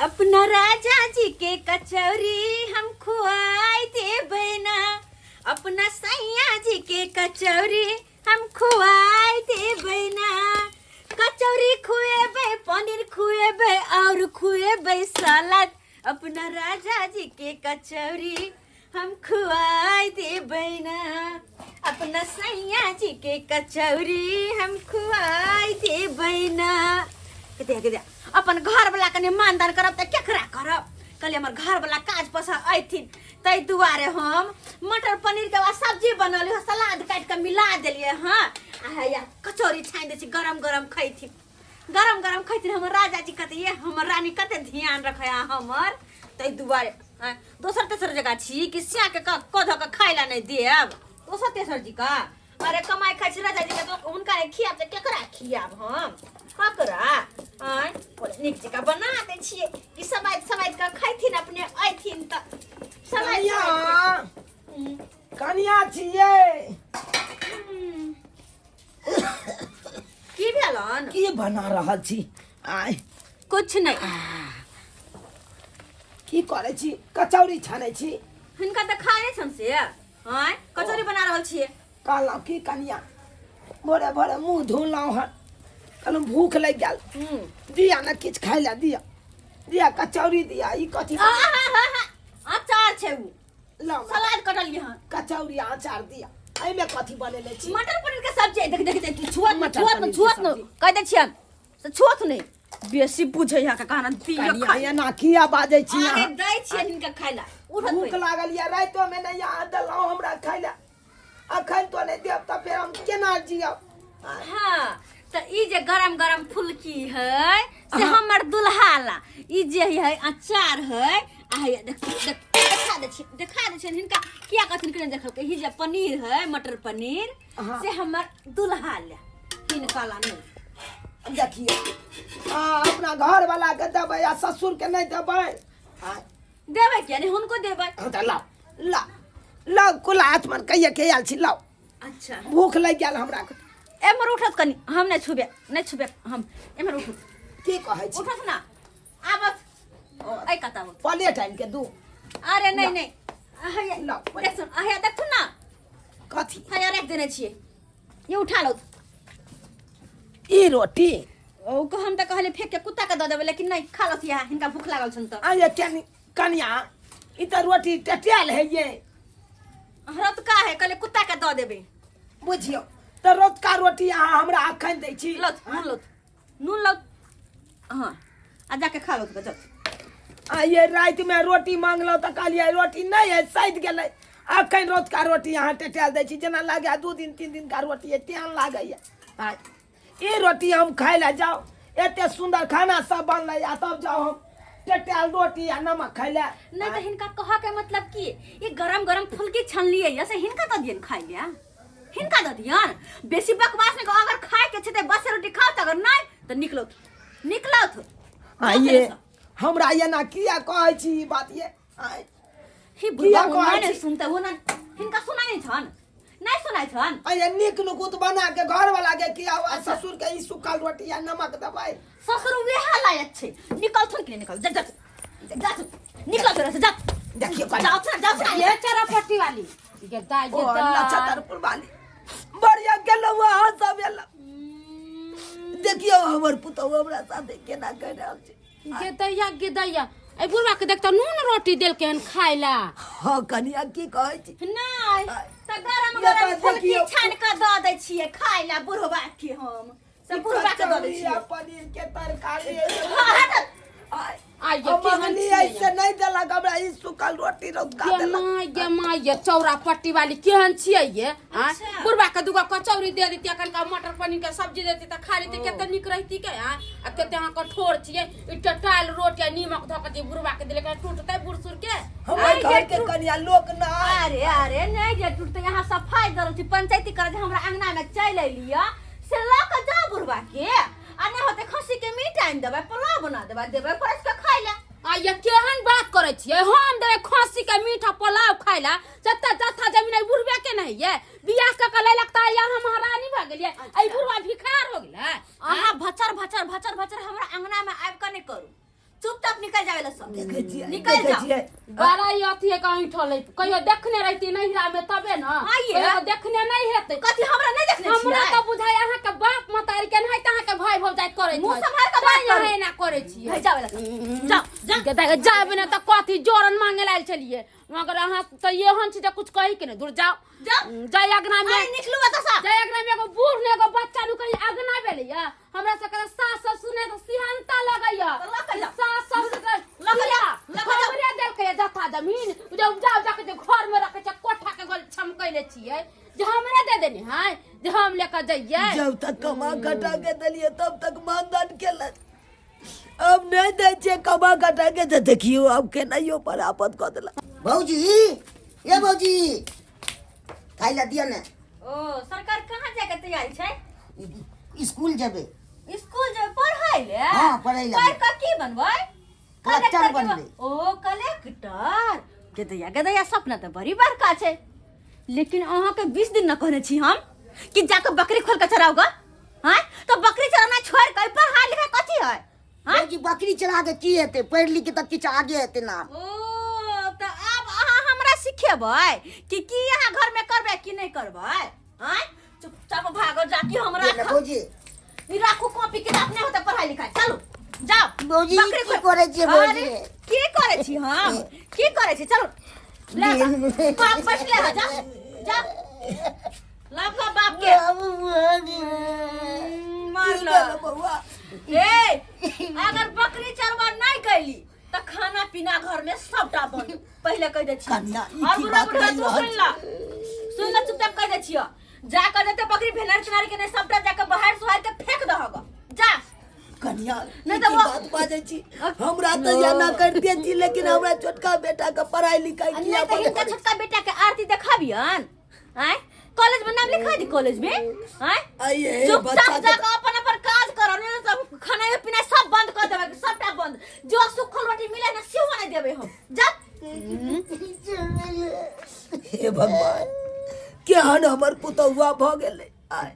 अपना राजा जी के कचौरी हम खुआई देबै ना। अपना सैया जी के कचौरी हम खुआई देबै ना। कचौरी खुएबै, पनीर खुएबै और खुएबै सलाद। अपना राजा जी के कचौरी हम खुआई देबै ना। अपना सैया जी के कचौरी हम खुआई देबै ना। कते कते अपन घर वाला कने मानदान करब तऽ केकरा करब? कहलियै हमर घर वाला काज पर से अयथिन, ताहि दुआरे हम मटर पनीर के बाद सब्जी बनौलियै, सलाद काटि कऽ मिला देलियै। हँ, आ हैया कचौड़ी छानि दै छी, गरम गरम खैथिन, गरम गरम खैथिन हमर राजा जी। कहते ये हमर रानी कते ध्यान रखे हमर, ताहि दुआरे। आँय, दोसर तेसर जगह छी कि सिया के कऽ धऽ कऽ खाय ला नहि देब दोसर तेसर जी का? अरे कमाइ खाइ छी राजा जी के, तऽ हुनका नहि खियाब तऽ केकरा खियाब हम? ककरा? आँय, बोले नीक जकाँ बना दै छियै कि समाधि समाधि कऽ खैथिन, अपने अयथिन तऽ समाधि। कनिया, कनिया छियै? की भेलन? की बना रहल छी आय? कुछ नहि। की करै छी? कचौड़ी छानै छी? हिनका तऽ खाए छन से। आँय, कचौड़ी बना रहल छियै। कहलहुँ की कनिया, भोरे भोरे मुँह धोलहुँ हन, कहलहुँ भूख लागि गेल, दिया ने किछु खाइ लए, दिया दिया कचौड़ी दिया। ई कथी? अचार छै उ। लाउ ने। सलाद कटलियै हन। कचौड़ी अचार दिया। एहिमे कथी बनेने छी? मटर पनीर के सब्जी। देख देख देख, छुअत मटर छुअत पनीर के छुअत न सब्जी। कह दै छियन से छुअत नहि, बेसी बुझै है के कहना दियो कनिया, खाय। एना किया बाजै छी अरे अहाँ? दै छियन हिनका खाय ला, उठत भूख पहिले। लागल यऽ, रातिओ मे नहि अहाँ देलहुँ हमरा खाय लए, अखन तो नहि देब तऽ फेर हम केना जियब? हाँ, तऽ ई जे गरम गरम फुलकी है से हमर दुल्हा ला, ई जे है अचार है, आ है देख देख, देखा दै छी, देखा दै छियनि हिनका, किया कहथिन कि नहि देखलकै। ई जे पनीर है, मटर पनीर, से हमर दुल्हा ला, हिनका ला नहि। देखियौ, आ अपना घर वाला के देबै आ ससुर के नहि देबै? आ, देबै किया नहि, हुनको देबै। हाँ तऽ लाउ लाउ लाउ, कुला आत्मन कहिया के आयल छी, लाउ। अच्छा। भूख लागि गेल हमरा। एम्हर उठत कनि, हम नहि छुबे, नहि छुबे हम। एम्हर उठत। की कहै छी? उठत ना, आबत ऐ कता आबत। प्लेट आनि के दू। अरे नहीं नहीं, हैया लाउ। देखथुन, हैया देखथुन ना। कथी? हैया राखि देने छियै, ये उठा लो। ई रोटी? ओ हम तऽ कहलियै फेंक के कुत्ता के दऽ देबै, लेकिन नहि, खा लथि यहाँ, हिनका भूख लागल छनि तऽ। आ ये कनि कनिया, ई तऽ रोटी टटियाल है ये। रतका है, कहलियै कुत्ता के दऽ देबै। बुझियौ तऽ रतका रोटी अहाँ हमरा अखन दै छी? लौथ, नून लौथ, नून लौथ। हाँ, आ जाके खा लौथ गजब। आ ये रातिमे रोटी मांगलहुँ तऽ कहलियै रोटी नहि है, सैद गेलै। अखन रतका रोटी अहाँ टेटायल दै छी, जेना लागै 2 दिन 3 दिन का रोटी है तेहन लागैए। आँय, ई रोटी हम खाय लए जाउ? एते सुन्दर खाना सब बनलै आ तब जाउ हम टेटायल रोटी आ नमक खाय लए? नहि तऽ हिनका कहऽ के मतलब की, ई गरम गरम फुलकी छनलियै या से हिनका दऽ दियन खाइ लए, हिनका दऽ दियन। बेसी बकवास नहि करू, अगर खाय के छै तऽ बस रोटी खाउ, तऽ अगर नहि तऽ निकलौथ, निकलौथ। आ ये हमरा एना किया कहै छी ई बात ये? आँय, ही बुढ़बा किया ओ कहै नहि छी? सुनते, ओ नहि, हिनका सुनाइ नहि छन, नहि सुनाइ छन। आ ये नीक नुकुत बना के घर वाला के किया आ ससुर के ई सुखल रोटी आ नमक देबै? ससुर वएह लायक छै। निकलथुन कि नहि निकल? जा जा जा, निकल तोरा से, जा। देखियौ कनि। जाउ ना, जाउ ना। ये चरापट्टी वाली गेदा। ओ गेदा। छतरपुर वाली, बढ़िया गेलहुँ अहाँ सब एलहुँ। देखियौ हमर पुतहु हमरा साथे केना कहि रहल छै। गेदैया गेदैया, ए बुढ़वा के देखता नून रोटी देलकै हन खाय ला। हँ कनिया, की कहै छी? नहि तऽ गरम ये गरम तऽ फुलकी देखियौ। छान कऽ दऽ दै छियै खाय ला बुढ़बा के हम, से बुढ़बा के दऽ दै कचौड़ी आ छियै। पनीर के तरकारी। हाँ, हट। आय, आ ये हम केहन मंगली छियै? ऐसे नहि देलक हमरा, ई सुखल रोटी रौदका गे देलक। माय गे माय, ये चौरा पट्टी वाली केहन छियै ये? आँय? अच्छा। बुढ़बा के दूगो कचौड़ी दे देती, कनका मटर पनीर के सब्जी देती तऽ खा लेती, कते नीक रहती के। आँय, आ कते अहाँ कठोर छियै। ई टटायल रोटी आ नीमक धऽ के जे बुढ़बा के देलकै, टूटतै बूढ़ सूढ़ के? हमर आइ घर जे के कनिया लोक ना। अरे अरे, नहि जे टूटते, यहाँ सफाई दर छी, पंचायती करे जे हमरा अंगना में चलि अयलियै से लऽ कऽ जाउ बुढ़बा के, आ नहि होतै खस्सी के मीट आनि देबै, पुलाव बना देबै, देबै परसि कऽ खाय लए। आ ये केहन बात करै छियै? हम देबै खस्सी के मीठ आ पुलाव खाय ला? जते जत्था जमीन अइ बुढ़बे के नहीं ये, बियाह कऽ के लेलक तऽ आइ हम महारानी भऽ गेलियै, अइ बुढ़बा भिखार हो गेलै। अहाँ भचर भचर भचर भचर हमरा अंगना में आबि कऽ नहि करू। चुपचाप निकल जावे ला सब। देखै छियै, निकल देखै जाओ। छियै। बड़ा ही अथी है कहीं ठले कहियो देखने रहती नैहरा में तबे ना। हाँ ये। कहियो देखने नहीं हेतै। कथी हमरा नहीं देखने हमरा छियै? तऽ बुझाय अहाँ के बाप मतारी के नहीं तऽ अहाँ के भाई भौजाई करै मुँह सम्हार के बात करू। एना करै छियै। नहीं जावे ला सब। जाओ जा। गदा जाबे ना तऽ कथी जोरन मांगे लायल छलियै, मगर अहाँ तऽ एहन छी जे कुछ कही के नहीं। दूर जाओ। जाओ। जाय अगना में। अरे निकलू एतऽ से। जाय अगना में एगो बूढ़ ने एगो बच्चा नु कहीं अगना भेलैया। हमरा सबके तऽ सास ससुर ने तऽ सिहनता लगैया। लऽ कऽ जाओ। सास ससुर के लऽ कऽ जाओ, लऽ कऽ जाओ। हमरे देलकै जथा जमीन जे उपजा उपजा के जे घर में रखै छै कोठा के गोल छमकैले छियै जे हमरे दे देने है जे हम लेके जइयै। जब तक कमा खटा के देलियै तब तक मानदान केलक, अब नहीं दै छियै कमा खटा के तऽ देखियौ आब केनाहियो पर आपत कऽ देलक। भौजी, ए भौजी, खाइ ला दिअ ने। ओ सरकार कहाँ जाके तैयारी छै? स्कूल जेबै। स्कूल जेबै पढ़ै ले? हाँ, पढ़ै ले। पढ़ कऽ की बनबै? कलेक्टर कलेक्टर के बनबै। ओ कलेक्टर। गदैया गदैया सपना तऽ बड़ी बड़का छै, लेकिन अहाँके 20 दिन न कहने छी हम कि जाके बकरी खोल के चराउ ग। हाँ तो बकरी चराना छोड़ के पढ़ाई लिखाई कथी है? हाँ? भौजी, बकरी चरा के की हेतै? पढ़ि लिख के तऽ किछु आगे हेतै नाम। ओ तऽ आब अहाँ हमरा सिखेबै कि की अहाँ घर में करबै की नहीं करबै? हाँ चुपचाप भागो जाके हमरा दे ने भौजी। ई राखू कॉपी किताब, नहीं होता पढ़ाई लिखाई, चलू जाओ। भौजी, बकरी की खोल- करै छियै भौजी? अरे, की करै छी हम? की करै छी? चलू ले जा। बाप बैठले है, जा जा लग बाप के। मार की लो। भेलौ बौआ? ए अगर बकरी चरवा नहीं कैली त खाना पीना घर में सबटा बंद, पहले कह दे छी। कन्या, ई और की बुढ़ा बात बुढ़ा कहि तू रहल सुन ला, सुन ला, चुपचाप कह दे छियो। जा कर देते बकरी भेनार चुनार के नहीं, सबटा जाके बाहर सुहार के फेंक दहग जा। कन्या, नहीं ई तो की वो- बात बाजै छी? हमरा तऽ जाना करते छी, लेकिन हमरा छोटका बेटा के पढ़ाई लिखाई नहीं किया तो बंद हिनका करै? छोटका बेटा के आरती देखाबियन? आँय कॉलेज में नाम लिखा दी कॉलेज में? आँय आइए, चुपचाप बच्चा के जाके अपन अपन काज करो, नहीं तो सब खाना पीना सब बंद कर देबै, सबटा बंद। जो सुखल रोटी मिले ना सेहो नहीं देबै हम। जा। हे भगवान, केहन हमर पुतहुआ भऽ गेलै। आय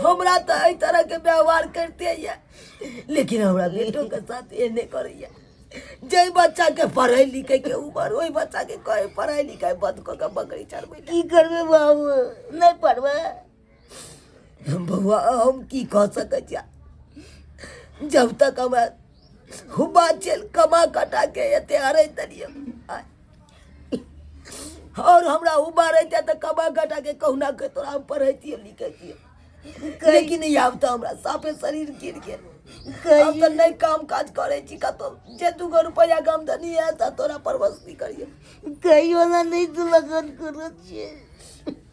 हमरा तऽ एहि तरह के व्यवहार करते ये, लेकिन हमरा बेटो के साथ एहने करैया। जाहि बच्चा के पढ़ै लिखै के उमर, ओहि बच्चा के कहे पढ़ाई लिखाई बंद कऽ के बकरी चरबै लए। की करबै बाबू, नहि पढ़बै? बौआ, हम की कह सकै छियै? जब तक हमरा हुबा चल कमा कटा के एते हरै देलियै और हमरा उबा रहते तऽ कमा कटा के कहुना के तोरा हम पढ़ैतियै लिखैतियै, लेकिन आब तऽ हमरा साफे शरीर गिर गेल। आब तऽ नहि काम काज करै छी कतौ, जे दूगो रुपैआ के आमदनी आयत तऽ तोरा परवस्ती करियै। कहियो ना नहि तू लगन करै छियै।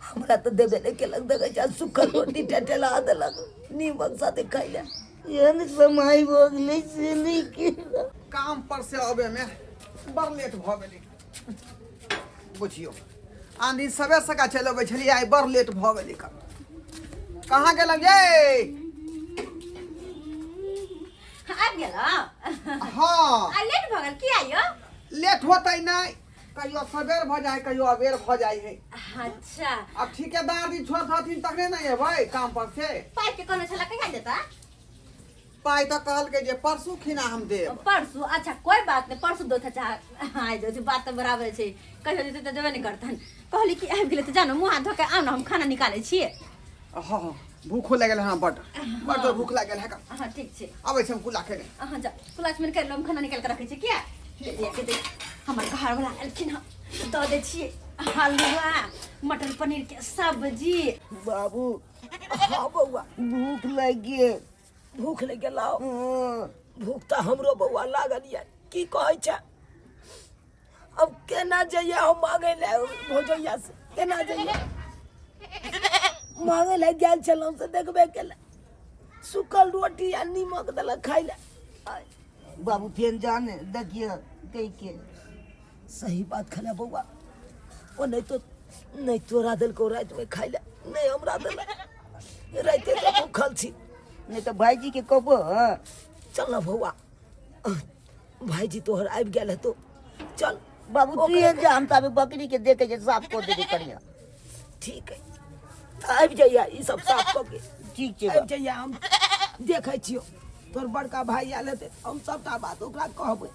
हमरा तऽ देबे नहि केलक, देखै छी सुखल रोटी टेटेला देलक नीमक साथे खाइ लए। एहन समय भऽ गेलै से नहि केलक। काम पर से अबे में बड़ लेट भऽ गेलै बुझियौ। आन दिन सबेर सकाल चलि अबै छलियै, आइ बड़ लेट भऽ गेलै। कहाँ गेलहुँ ये? आबि गेल? हाँ। आ लेट भऽ गेल किया यौ? लेट होतै नहि, कहियो सबेर भऽ जाइ, कहियो अबेर भऽ जाइ है। अच्छा। अब ठेकेदार जी छोड़ हथिन तखने ने एबै काम पर से। पाइ के कहने छला, कहिया देता? पाइ तऽ कहलकै जे परसू खिना हम देब। परसू? अच्छा कोई बात नहीं, परसू दो था। हाँ जो बात तऽ बराबर छै, कहियो देतै तऽ देबे नहि करतन। कहली कि आबि गेलै तऽ जानो मुँह हाथ धो के आउ ने, हम खाना निकालै छियै। हाँ हाँ, भूखो लागल हँ, बड बड जोर भूख लागल है। हाँ ठीक छै। अबै छी हम कुला खेने। अहाँ जाउ कुला में कर लो, हम खाना निकाल के रखै छियै। किया के दे, हमर घरवला एलखिन हँ, दऽ दै छियै हलुआ मटर पनीर के सब्जी। बाबू। हाँ बौआ। भूख लागि गेल। भूख लागि गेलौ? हँ। भूख तऽ हमरो बौआ लागल यऽ, की कहै छै? अब केना जइए हम मांगे लए भौजैया से? केना जइए मांगे लए? गेल छलहुँ से देखबे केला, सुखल रोटी आ नीमक देलक खाइ लए। बाबू फेर जाने देखिए कहि के। सही बात खला बौआ, ओ नहीं तो नहीं तोरा देलको रातिमे खाइ लए, नहीं हमरा देलक, राइते के भूखल छी। नहीं तऽ भाईजी के कहबो। हाँ चल ना बौआ, भाईजी तोहर आबि गेल हेतो, चल। बाबू तू जा, हम तऽ अभी बकरी के देखे जे साफ कऽ देबै कनिया। ठीक है, आबि जाइया ई सब साफ कऽ के। ठीक छै। आबि जाइया, हम देखै छियौ। तोर बड़का भाई आयल हेतै हम सबटा बात ओकरा कहबै।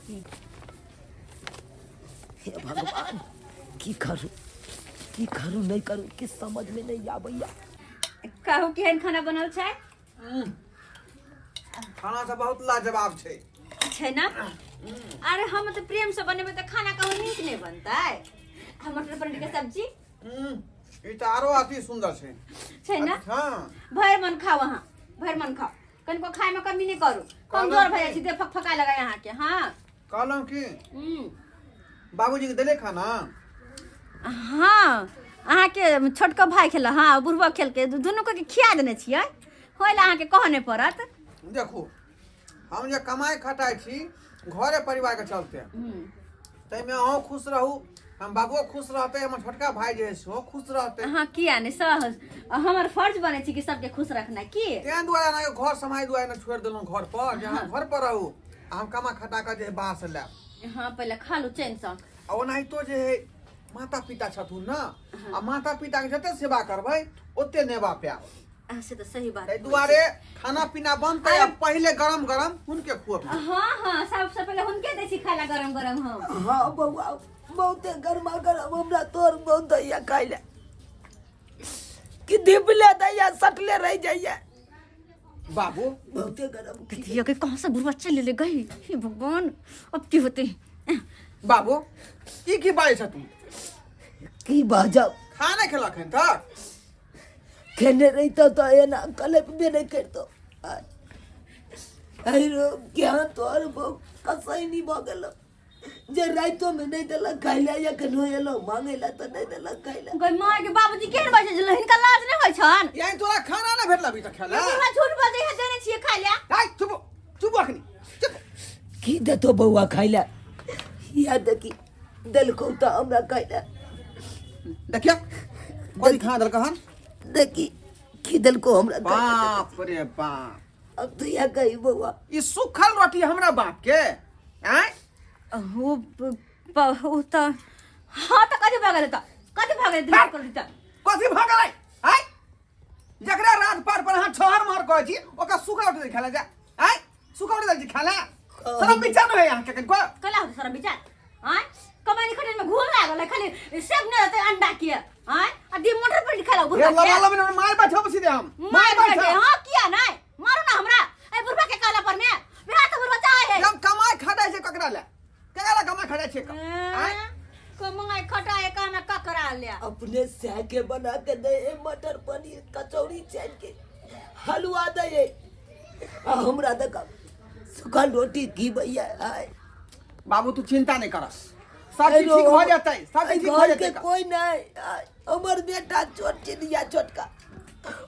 हे भगवान, की करू की करू नहि करू, किछु समझमे नहि आबैया। कहू केहन खाना बनल छै? खाना सब बहुत लाजवाब छै। छै ना? अरे हम तऽ प्रेम से बनेबै तऽ खाना कहू नीक नहि बनतै? आ मटर पनीर के सब्जी? ई तऽ आरो अति सुन्दर छै। छै ना? हँ। भरि मन खाओ अहाँ, भरि मन खाओ, कनिको खाय में कमी नहि करू, कमजोर भऽ जाइ छी, देह फकफकाय लगै अहाँके। हँ। कहलहुँ की, बाबूजी के देले खाना? हँ, अहाँके छोटको भाय खेलक, हँ, बुढ़बो खेलकै, दुनू के खिया देने छियै, होय लए अहाँके कहऽ नहि पड़त। देखू, हम जे कमाइ खटाइ छी घरे परिवारके चलते, ताहिमे अहूँ खुश रहू, हम बाबुओ खुश रहतै, हमर छोटका भाय जे है सेहो खुश रहतै। हँ, किया नहि, सहज हमर फर्ज बनै छै कि सबके खुश रखना की। तें दुआरे अहाँके घर समाय दुआरे ने छोड़ि देलहुँ घर पर, जे अहाँ घर पर रहू आ हम कमा खटा कऽ जे है बाहर से लायब। हँ, पहिले खा लू चैनसँ। आ ओनाहितो जे है माता पिता छथुन ने, आ माता पिताके जते सेवा करबै ओते नेबा पायब। से तऽ सही बात। ताहि दुआरे खाना पीना बनतै आ पहिले गरम गरम हुनके खुअबियौ। हँ हँ, सबसँ पहिले हुनके दै छी खाय ला गरम गरम हम। हँ बौआ, बहुते गरमा गरम हमरा तोर बहुत दैया खाय लए कि धिपले दैया, सटले रहि जाइया। बाबू, बहुते गरम। कथिया के कहाँ से बुढ़वा चल ले गई, हे भगवान, अब की होते? बाबू, ई की बाजै छ तू? की बाजब? खाना खेलक हन तक? खेने रहितौ तऽ एना कलपबे नहि करितौ। अरे केहन तोहर कसैनी भऽ गेलौ जे रातिोमे नहि देलक खाय लए, एखनो एलौ मांगै लए तऽ नहि देलक खाय लए। गई माँ के, बाबूजी केहन बाजै छलै, हिनका लाज नहि होइ छन? यानी तोरा खाना नहि भेटल अभी तक खेला? बुढ़वा झूठ बजै है, देने छियै खाय लए। आइ चुप चुप, अखनी चुप। की देतो बौआ खाय लए? या देखी, देलकौ तऽ हमरा खाय लए। देखिया, कथी खाना देलक हन? देखी, की देलकौ हमरा खाय लए? बाप रे बाप। अब तू या कही बौआ। ई सुखल रोटी हमरा बाप के आँय? ओ ओ तऽ हँ, तऽ कथी भऽ गेलै? तऽ कथी भऽ गेलै दिमाग कर तऽ कथी भऽ गेलै आँय? जकरा रात पार पर अहाँ छहर महर कहै छी, ओकरा सुखल रोटी खाय लए जा आँय? सुखल रोटी दै छी खाय लए? शरम विचार नहि होइए अहाँके कनिको? कला होतै शरम विचार आँय? कमानी खटन में घूम लागल है, खाली सेब नहि रहतै अंडा के आँय, आ दी मटर पनीर खाय हे बुढ़वा लबा के। लबा मार बैठो सीधे हम। मार बैठे। हाँ, किया नहीं मारू ना हमरा ए बुढ़वा के कहला पर में? बिहार तो बुढ़वा चाहे है। हम कमाई खटाइ छै ककरा लए? ककरा लए कमाई खटाइ छै आँय? कमाई खटाए कहना ककरा ले? अपने सह के बना के दे है मटर पनीर कचौड़ी छानि के हलवा दे है, आ हमरा देख सुखल रोटी की भैया आय। बाबू, तू चिंता नहीं कर, सब चीज ठीक हो जेतै, सब चीज ठीक हो घर जेतै। के कोई नहीं आय, हमर बेटा छोट चिड़िया छोटका,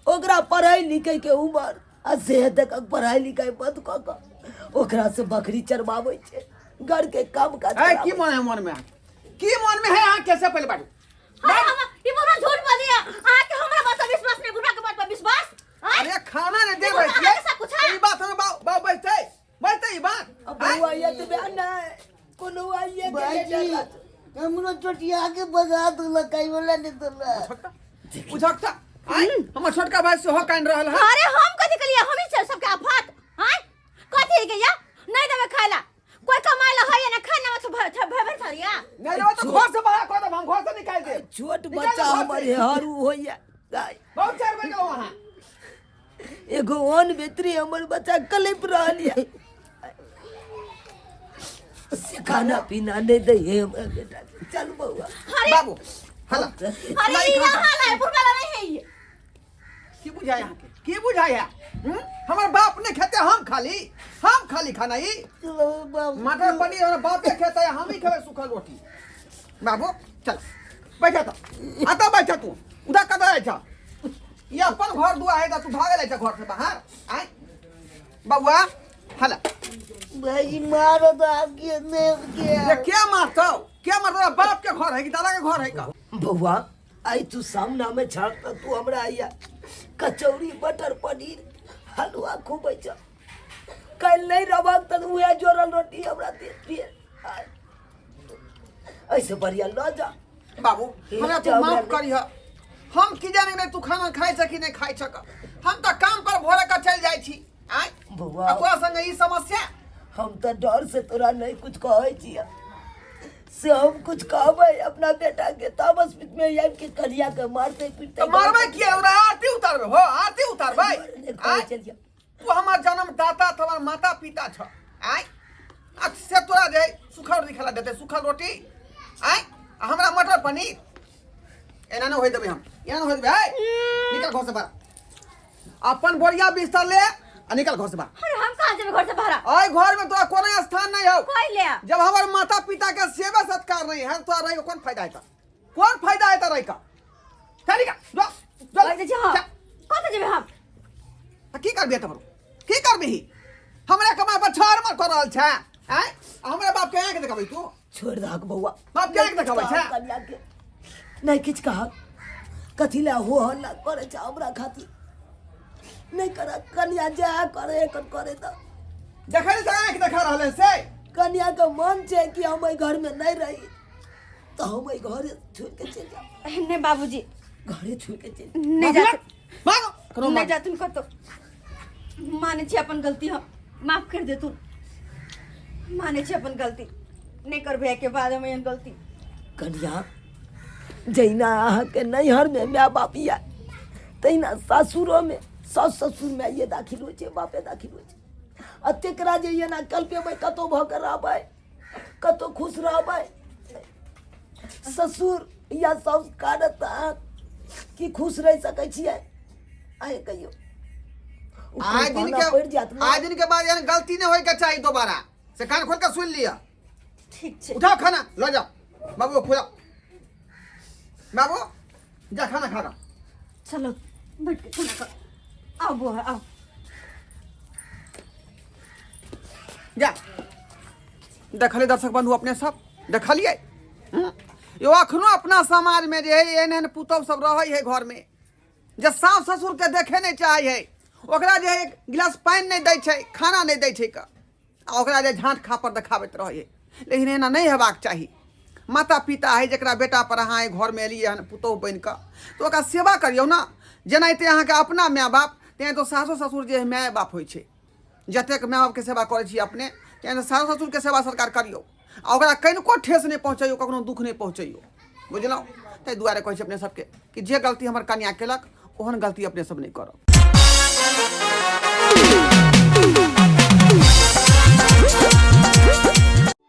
ओकरा पढ़ाई लिखे के उमर आ से तक पढ़ाई लिखाई बंद कऽ कऽ ओकरा से बकरी चरवाबै छै, घर के काम काज है की कराबै। मन है मन में, की मन में है अहाँ कैसे पहले बाजू। अरे हम ई बुढ़वा झूठ बजैया, अहाँके हमरा बात पर विश्वास नहीं, बुढ़वा के बात पर विश्वास आँय? अरे खाना नहीं दे ई बुढ़वा रहे अहाँके सब कुछ है। ई बात हम बाबू बाबू बजतै बजतै ई बात? अब बौआ ये तो बयान नहीं कोनो आइए के भाईजी, हमरो चोटिया के बगा देलक, आई वाला नहीं देलक। उझकता आय, हमर छोटका भाई सेहो कानि रहल है। अरे हम कथी कलिए? हम ही सबके आफत आँय? कथी है के या नहीं देबै खाय ला? कोई कमाय ला है ना खाना में भर भर भरिया। नहीं रहो तो घर से बाहर कर देब हम, घर से निकाल देब। छोट निकाल बच्चा दो घर हमर से। हरू होइया गाय। बहुत चार बजे गेलहुँ अहाँ। एगो ओन भीतरी हमर बच्चा कलपि रहल ये, से खाना पीना नहीं दै है हमरा बेटा के। चल बौआ। अरे बाबू हला। अरे ई यहाँ ला बुढ़वा ला नहीं है ई। की बुझाय अहाँके, की बुझाय है? हम्म? हमर बाप नहीं खेते, हम खाली, हम खाली खाना ई? चलो बाबू। मटर पनीर हमर बापे खेते, हम ही खेबै सूखल रोटी। बाबू चल बैठा तो, आता बैठा तू, उधर कतऽ जाइ छ? ई अपन घर दुआ है, तू भागल जाइ छ घर से बाहर आय? बबुआ हला। भाईजी, मारो तो आपके नहीं ये के। क्या मारतौ, क्या मारतौ? बाप के घर है कि दादा के घर है का? बौआ, आइ तू सामना में छड़ तऽ तू हमरा आइया कचौड़ी मटर पनीर हलवा खुबै छ, काल्हि नहीं रहबक तऽ उएह जोड़ल रोटी हमरा दे दिए। आइ ऐसे बढ़िया लऽ जा। बाबू, हमरा तू माफ करिह, हम की जाने नहि तू खाना खाइ छ कि नहि खाइ छ। हम तऽ काम पर भोरे के चलि जाइ छी। आय बौआ। आ तोरा संगे ई समस्या। हम तऽ डर से तोरा नहीं कुछ कहै छियै, से हम कुछ कहबै अपना बेटा के तब में आबि के कनिया के मारते पीटते। तऽ मारबै किया ओकरा? आरती उतारबै हो, आरती उतारबै। नहि कहै आय छलियै। तू हमर जन्मदाता त हमर माता पिता छ। आय आ से तोरा जे सुखल रोटी खेला देते, सुखल रोटी। आय आ हमरा मटर पनीर। एना नहि होय देबै हम, एना नहि होय देबै। आय निकल घर से बाहर, अपन बोरिया बिस्तर ले आ निकल घर से बाहर। अरे हम कहाँ जेबै घर से बाहर? आय घर में तोरा कोनो स्थान नहीं हो। कोई ले जब हमार माता पिता के सेवा सत्कार नहीं है तोरा रही के कौन फायदा है? कौन फायदा है रही का? चल निकल, जो जो। कहि दै छी हम। चल। कतऽ जेबै हम? आ की करबी तब? की करबी? हमरा कमाई पर छाड़ मार कर रहल छै। आय आ हमरा बाप के आंख देखाबै तू? छोड़ि दहक बौआ। बाप के आंख देखाबै छै? कनिया के नहि किछु कहक, कथी लए हो हल्ला करै छै हमरा खातिर? नहि कर कनिया, जा करे एखन करे तऽ। देखै से आंख देखा रहल है से। कनिया के मन छै कि हम एहि घरमे नहि रही तऽ हम एहि घरे छोड़ि के चलि जाउ। नहि बाबूजी, घरे छोड़ि के चलि जाउ। नहि जात। भागो करो। नहि जातुन कतौ। मानै छी अपन गलती हम, माफ कर देतुन। मानै छी अपन गलती, नहि करबै एहिके बाद हम एहन गलती। कनिया, जहिना अहाँके नैहरमे माय बाप यऽ तहिना सासुरोमे सासु ससुर माये दाखिल होइ छै, बापे दाखिल होइ छै। आ तेकरा जे एना कलपेबै, कतहु भऽ कऽ रहबै, कतहु खुश रहबै? ससुर या साउस काटत तऽ अहाँ की खुश रहि सकै छियै? अहें कहियौ। आइ दिन पढ़ि के जायत ने। आइ दिन के बाद एहन गलती नहीं होय के चाहिए दोबारा से, कान खोल के सुन लिया। ठीक छै। उठाओ खाना, ल जाओ। बाबू खुलाओ, बाबू जा खाना खा रहा। चलो बैठ के खाना खाओ। आओ बुआ आओ। जा देखलिए दर्शक बंधु, अपने सब देखलिए यो अखनो अपना समाज में जे है एहन एहन पुतहु सब रहै है घर में जे सास ससुर के देखे नहीं चाहे है, ओकरा जे है एक गिलास पानि नहीं दै छै, खाना नहीं दै छै क, आ ओकरा जे झाँट खापर देखाबैत रहै है। लेकिन एना नहीं हेबाक चाही। माता पिता है जकरा बेटा पर अहाँ एहि घरमे एलियै हन पुतहु बनि कऽ, तऽ ओकरा सेवा करियौ ने। जेनाहिते अहाँके अपना माय बाप, तेनाहिते सासो ससुर जे है माय बाप होइ छै। जतेक माय बापके सेवा करै छी अपने, तेनाहिते सासो ससुरके सेवा सरकार करियौ आ ओकरा कनिको ठेस नहि पहुँचैयौ, कखनो दुःख नहि पहुँचैयौ, बुझलहुँ? ताहि दुआरे कहै छी अपने सबके कि जे गलती हमर कनिया केलक ओहन गलती अपने सब नहि करब।